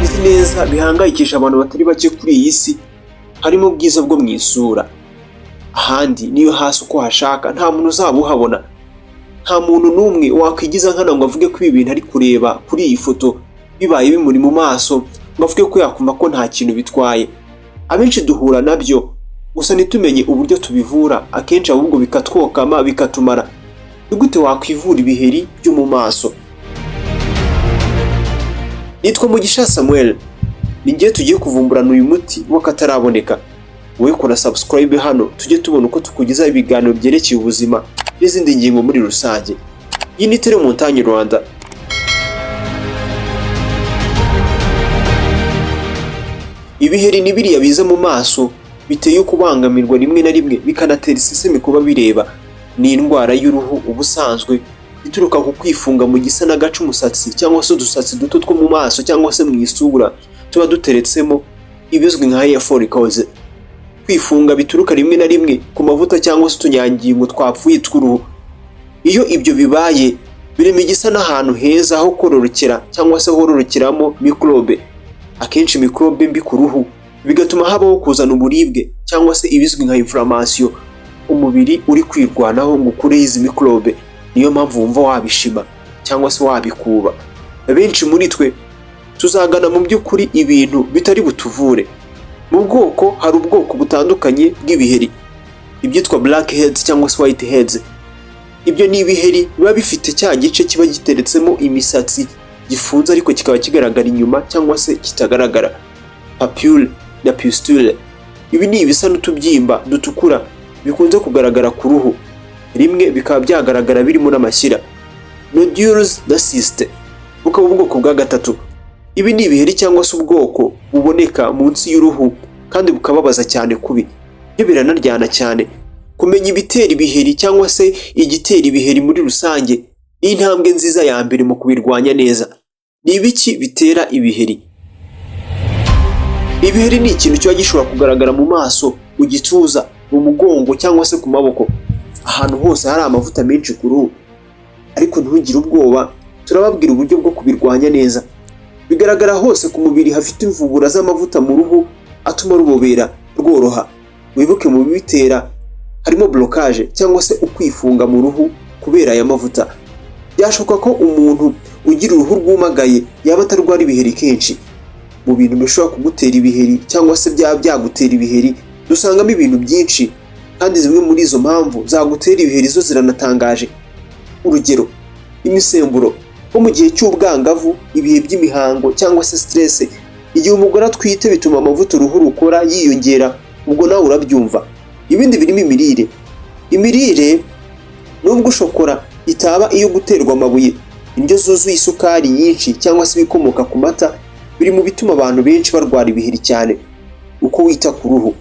Nzi neza bihangayikisha abantu batari bake kuri iyi si, harimo ubwiza bwo mu isura. Ahandi niyo hasi uko hashaka, nta muntu uzaba uhabona. Nta muntu n'umwe wakwigiza nkana ngo avuge ko ibi bintu ari kureba kuri iyi foto bibaye bimuri mu maso, ngo avuge ko yakumva ko nta kintu bitwaye. Abenshi duhura nabyo gusa ntitumenye uburyo tubivura, akenshi ahubwo bikatwokama, bikatumara. Ni gute wakwivura ibiheri byo mu maso? Nitwa Mugisha Samuel, ni ngiye tugiye kuvumburana uyu muti w'akataraboneka. Wowe kora subscribe hano, tujye tubona uko tukugezaho ibiganiro byerekeye ubuzima n'izindi ngingo muri rusange. Iyi ni Tele Montagne Rwanda. Ibiheri ni biriya biza mu maso biteye kubangamirwa, rimwe na rimwe bikanatera isesemi kuba bireba. Ni indwara y'uruhu ubusanzwe ituruka ku kwifunga mu gisa n'agace umusatsi cyangwa se udusatsi duto two mu maso cyangwa se mu isura tuba duteretsemo, ibizwi nka hair follicles. Kwifunga bituruka rimwe na rimwe ku mavuta cyangwa se utunyangingo twapfuye tw'uruhu. Iyo ibyo bibaye, birema igisa n'ahantu heza ho kororokera cyangwa se hororokeramo mikorobe, akenshi mikorobe mbi ku ruhu, bigatuma habaho kuzana uburibwe cyangwa se ibizwi nka inflammation. Umubiri uri kwirwanaho ngo ukureho izi mikorobe, niyo mpamvu wumva wabishima cyangwa se wabikuba. Benshi muri twe tuzagana mu by'ukuri ibintu bitari butuvure. Mu bwoko, hari ubwoko butandukanye bw'ibiheri: ibyitwa black heads cyangwa se white heads. Ibyo ni ibiheri biba bifite cya gice kiba giteretsemo imisatsi gifunze, ariko kikaba kigaragara inyuma cyangwa se kitagaragara. Papule na pustule, ibi ni ibisa n'utubyimba dutukura bikunze kugaragara ku ruhu, rimwe bikaba byagaragara birimo n'amashyira. Nodules na cyste bukaba ubwoko bwa gatatu. Ibi ni ibiheri cyangwa se ubwoko buboneka munsi y'uruhu kandi bukababaza cyane kubi, byo biranaryana cyane. Kumenya ibitera ibiheri cyangwa se igitera ibiheri muri rusange ni intambwe nziza ya mbere mu kubirwanya neza. Ni ibiki bitera ibiheri? Ibiheri ni ikintu kiba gishobora kugaragara mu maso, mu gituza, mu mugongo cyangwa se ku maboko, ahantu hose hari amavuta menshi ku ruhu. Ariko ntugire ubwoba, turababwira uburyo bwo kubirwanya neza. Bigaragara hose ku mubiri hafite imvubura z'amavuta mu ruhu atuma rubobera, rworoha. Wibuke, mu bibitera harimo blocage cyangwa se ukwifunga mu ruhu kubera aya mavuta. Byashoboka ko umuntu ugira uruhu rwumagaye yaba atarwara ibiheri kenshi. Mu bintu bishobora kugutera ibiheri cyangwa se byaba byagutera ibiheri, dusangamo ibintu byinshi, kandi zimwe muri izo mpamvu zagutera ibiheri zo ziranatangaje. Urugero, imisemburo nko mu gihe cy'ubwangavu, ibihe by'imihango cyangwa se stress. Igihe umugore atwite bituma amavuta uruhu rukora yiyongera, ubwo nawe urabyumva. Ibindi birimo imirire. Imirire, nubwo shokora itaba iyo guterwa amabuye, indyo zuzuye isukari nyinshi cyangwa se ibikomoka ku mata biri mu bituma abantu benshi barwara ibiheri cyane. Uko wita ku ruhu: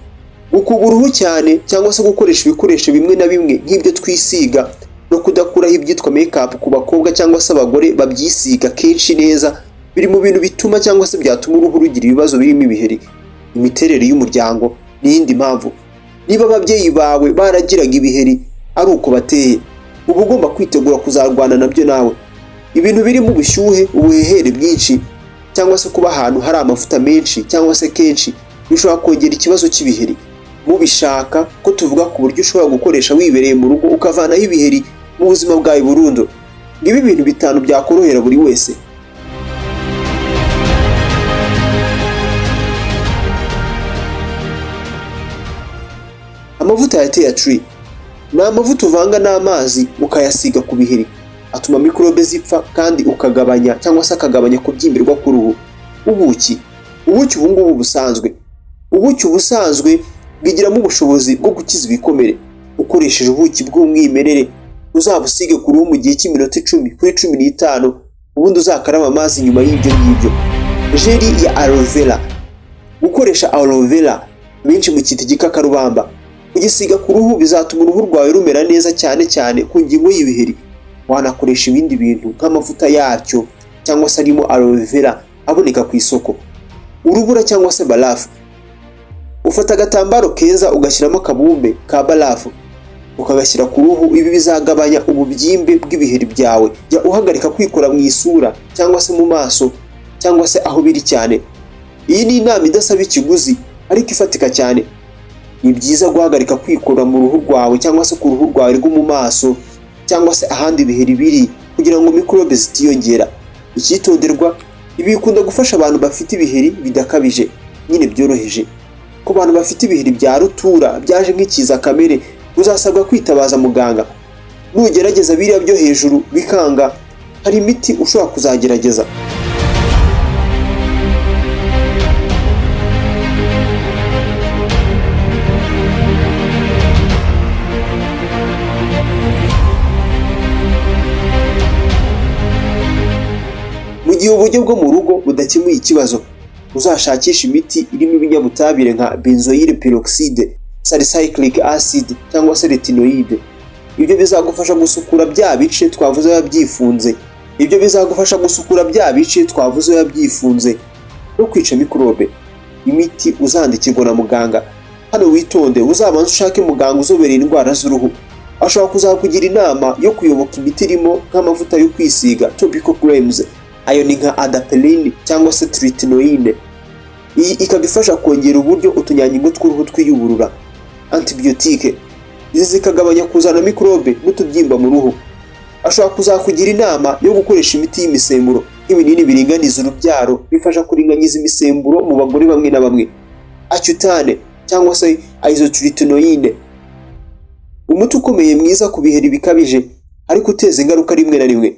gukuba uruhu cyane cyangwa se gukoresha ibikoresho bimwe na bimwe nk'ibyo twisiga, no kudakuraho ibyitwa make-up ku bakobwa cyangwa se abagore babyisiga kenshi neza, biri mu bintu bituma cyangwa se byatuma uruhu rugira ibibazo birimo ibiheri. Imiterere y'umuryango n'iyindi mpamvu: niba ababyeyi bawe baragiraga ibiheri ari uko bateye, uba ugomba kwitegura kuzarwana nabyo nawe. Ibintu birimo ubushyuhe, ubuhehere bwinshi cyangwa se kuba ahantu hari amavuta menshi cyangwa se kenshi bishobora kongera ikibazo cy'ibiheri. Mubishaka ko tuvuga ku buryo ushobora gukoresha wibereye mu rugo ukavanaho ibiheri mu buzima bwawe burundu? Ngibi ibintu bitanu byakorohera buri wese. Amavuta ya tea tree ni amavuta uvanga n'amazi ukayasiga ku biheri, atuma mikorobe zipfa kandi ukagabanya cyangwa se akagabanya kubyimbirwa k'uruhu. Ubuki: ubuki ubu ngubu busanzwe, ubuki ubusanzwe bwigiramo ubushobozi bwo gukiza ibikomere. Ukoresheje ubuki bw'umwimerere, uzabusige ku ruhu mu gihe cy'iminota 10 kuri 15, ubundi uzakaraba amazi nyuma y'ibyo ngibyo. Jelly ya aloe vera: gukoresha aloe vera, benshi mu cyita igikakarubamba, kugisiga ku ruhu bizatuma uruhu rwawe rumera neza, cyane cyane ku ngingo y'ibiheri. Wanakoresha ibindi bintu nk'amavuta yacyo cyangwa se arimo aloe vera aboneka ku isoko. Urubura cyangwa se barafu: ufata agatambaro keza, ugashyiramo akabumbe ka barafu, ukagashyira ku ruhu. Ibi bizagabanya ububyimbe bw'ibiheri byawe. Jya uhagarika kwikora mu isura cyangwa se mu maso cyangwa se aho biri cyane. Iyi ni inama idasaba ikiguzi ariko ifatika cyane. Ni byiza guhagarika kwikora mu ruhu rwawe cyangwa se ku ruhu rwawe rwo mu maso cyangwa se ahandi ibiheri biri, kugira ngo mikorobe zitiyongera. Icyitonderwa: ibi bikunda gufasha abantu bafite ibiheri bidakabije nyine, byoroheje. Ku bantu bafite ibiheri bya rutura byaje nk'ikiza kamere, uzasabwa kwitabaza muganga. Nugerageza biriya byo hejuru bikanga, hari imiti ushobora kuzagerageza. Mu gihe uburyo bwo mu rugo budakemuye ikibazo, uzashakisha imiti irimo ibinyabutabire nka benzoyl peroxide, salicylic acid cyangwa se retinoide. Ibyo bizagufasha gusukura bya bice twavuze biba byifunze. Ibyo bizagufasha gusukura bya bice twavuze biba byifunze no kwica mikorobe. Imiti uzandikirwa na muganga. Hano witonde, uzabanze ushake muganga uzobereye indwara z'uruhu. Ashobora kuzakugira inama yo kuyoboka imiti irimo nk'amavuta yo kwisiga, topical creams. Ayo ni nka adapalene cyangwa se tretinoin. Iyi ikaba ifasha kongera uburyo utunyangingo tw'uruhu twiyuburura. Antibiyotike, izi zikagabanya kuzana mikorobe n'utubyimba mu ruhu. Ashobora kuzakugira inama yo gukoresha imiti y'imisemburo, nk'ibinini biringaniza urubyaro, bifasha kuringaniza imisemburo mu bagore bamwe na bamwe, Accutane cyangwa se isotretinoin. Umuti ukomeye mwiza ku biheri bikabije ariko uteza ingaruka rimwe na rimwe.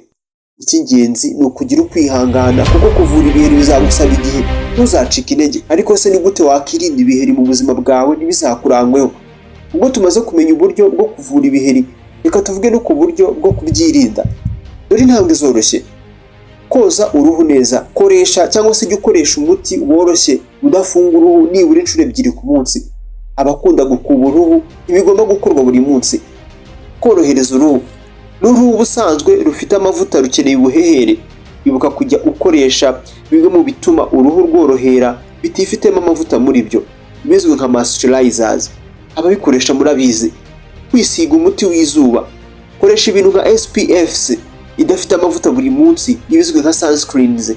Icy'ingenzi ni ukugira ukwihangana, kuko kuvura ibiheri bizagusaba igihe. Ntuzacike intege. Ariko se ni gute wakirinda ibiheri mu buzima bwawe ntibizakurangweho? Ubwo tumaze kumenya uburyo bwo kuvura ibiheri, reka tuvuge no ku buryo bwo kubyirinda. Dore intambwe zoroshye: koza uruhu neza. Koresha cyangwa se jya ukoresha umuti woroshye udafunga uruhu nibura inshuro 2 ku munsi. Abakunda gukuba uruhu, ntibigomba gukorwa buri munsi. Korohereza uruhu: n'uruhu ubusanzwe rufite amavuta rukeneye ubuhehere. Ibuka kujya ukoresha bimwe mu bituma uruhu rworohera bitifitemo amavuta muri byo, bizwi nka moisturizers. Ababikoresha murabizi. Kwisiga umuti w'izuba: koresha ibintu nka SPFs idafite amavuta buri munsi, ibizwi nka sunscreens,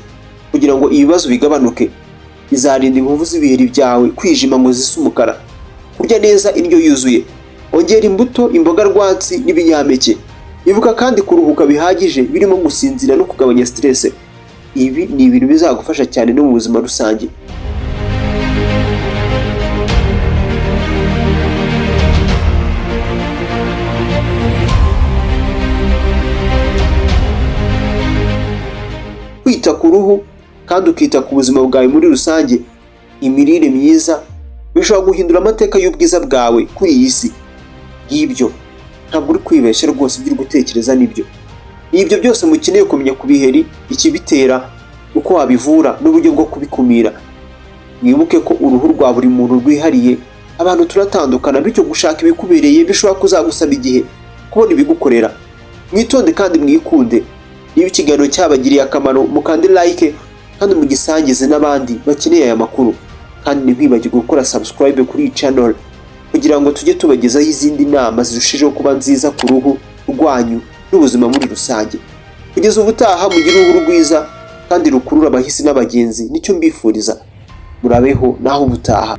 kugira ngo ibibazo bigabanuke. Bizarinda inkovu z'ibiheri byawe kwijima ngo zise umukara. Kurya neza indyo yuzuye: ongera imbuto, imboga rwatsi n'ibinyampeke. Ibuka kandi kuruhuka bihagije, birimo gusinzira no kugabanya stress. Ibi ni ibintu bizagufasha cyane no mu buzima rusange. Kwita ku ruhu kandi ukita ku buzima bwawe muri rusange, imirire myiza, bishobora guhindura amateka y'ubwiza bwawe kuri iyi si. Ngibyo, ntabwo uri kwibeshya rwose, ibyo uri gutekereza nibyo. Ni ibyo byose mukeneye kumenya ku biheri, ikibitera, uko wabivura n'uburyo bwo kubikumira. Mwibuke ko uruhu rwa buri muntu rwihariye. Abantu turatandukana, bityo gushaka ibikubereye bishobora kuzagusaba igihe kubona ibigukorera. Mwitonde kandi mwikunde. Niba ikiganiro cyabagiriye akamaro, mukande like kandi mugisangize n'abandi bakeneye aya makuru. Kandi ntimwibagirwe gukora subscribe kuri iyi channel kugira ngo tujye tubagezaho izindi nama zirushijeho kuba nziza ku ruhu rwanyu n'ubuzima muri rusange. Kugeza ubutaha, mugire uruhu rwiza kandi rukurura abahisi n'abagenzi. Nicyo mbifuriza. Murabeho, naho ubutaha.